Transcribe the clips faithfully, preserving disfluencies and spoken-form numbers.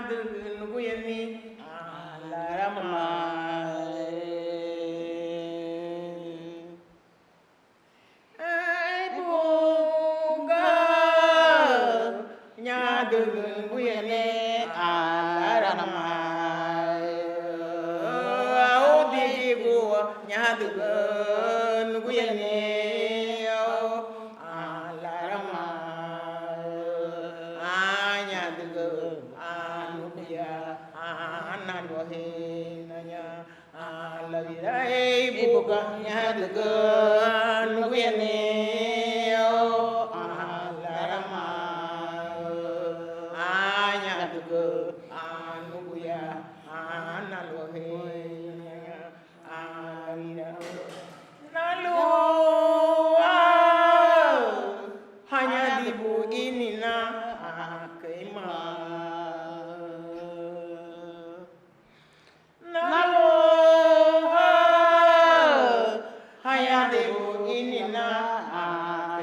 ནུ་གུ་ཡ་ནི་ཨ་ལ་ར་མ། ཨེ་བུ་ག་ཉ་དུ་གུ་ཡ་ནི་ཨ་ལ་ར་མ། ཨོ་དེ་གི་གུ་ཉ་དུ་གུ་ནུ་གུ་ཡ་ནི་ཨོ་ཨ་ལ་ར་མ། ཨ་ཉ་དུ་གུ་ཨ་ནུ་གུ་ཡ་ཨ་ན་ལོ་ཧེ་ན་ཉ། ཨ་ལ་བི་ར་ཨེ་བུ་ག་ཉ་དུ་གུ་ནུ་གུ་ཡ་ནི་ཨོ་ཨ་ལ་ར་མ། ཨ་ཉ་དུ་གུ་ཨ་ནུ་གུ་ཡ་ཨ་ན་ལོ་ཧེ་ན་ཉ། ཨ་ལ་བི་ར་ན་ལོ་ཨ་ཧ་ཉ་དི་བུ་ཨི་ནི་ན་ཨ་ཀེ་མ། ན་ལོ་ཧ་ཧ་ཡ་དེ་བུ་ཨི་ནི་ན་ཨ་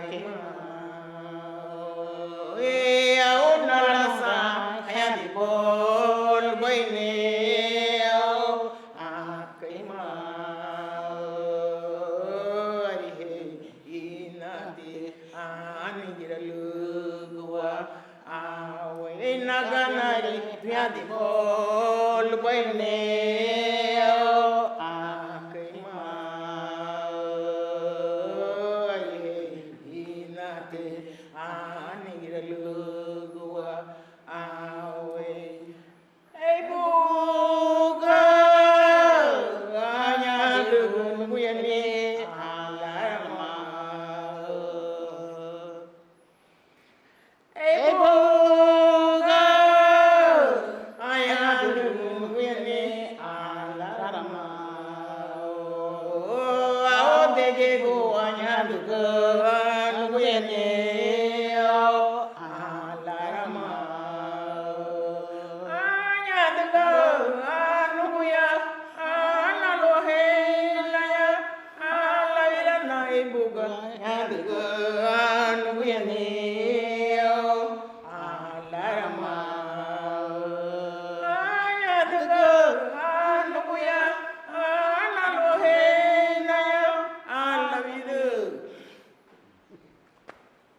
ཀེ་མ། ཨེ་ཨོ་ན་ལ་ས་ཧ་ཡ་དེ་བུ་ལ་བུ་ཨི་ནི་ཨོ་ཨ་ཀེ་མ། ཨ་རི་ཧེ་ཨི་ན་དེ་ཨ་ནི་གི་ར་ལུ་གུ་བ། ཨ་ཝེ་ན་ག་ན་རི་ཡ་དི་མོ་ལུ་པའི་ནེ་ཨ་ཀེ་མ་ཡེ་ཡི་ན་ཏེ་ཨ་ནི་ར་ལུ་གུ་ཨ་ཝེ་ཨེ་བུ་ག་ཨ་ཉ་ལུ་གུ་ཡ་ནི་ཨ་ལ་ར་མ། ཨེ་བུ་ག་ཨ་ཡ་དུ་གུ་ཡ་ནི་ཨ་ལ་ར་མ། ཨོ་དེ་གེ་གུ་ཨ་ཉ་དུ་གུ་ཨ་ནུ་གུ་ཡ་ནི་ཨོ་ཨ་ལ་ར་མ། ཨ་ཉ་དུ་གུ་ཨ་ནུ་གུ་ཡ་ཨ་ན་ལོ་ཧེ་ལ་ཡ། ཨ་ལ་བི་ར་ན་ཨེ་བུ་ག་ཉ་དུ་གུ་ཨ་ནུ་གུ་ཡ་ནི་ཨོ་ཨ་ལ་ར་མ། ཨ་ཉ་དུ་གུ་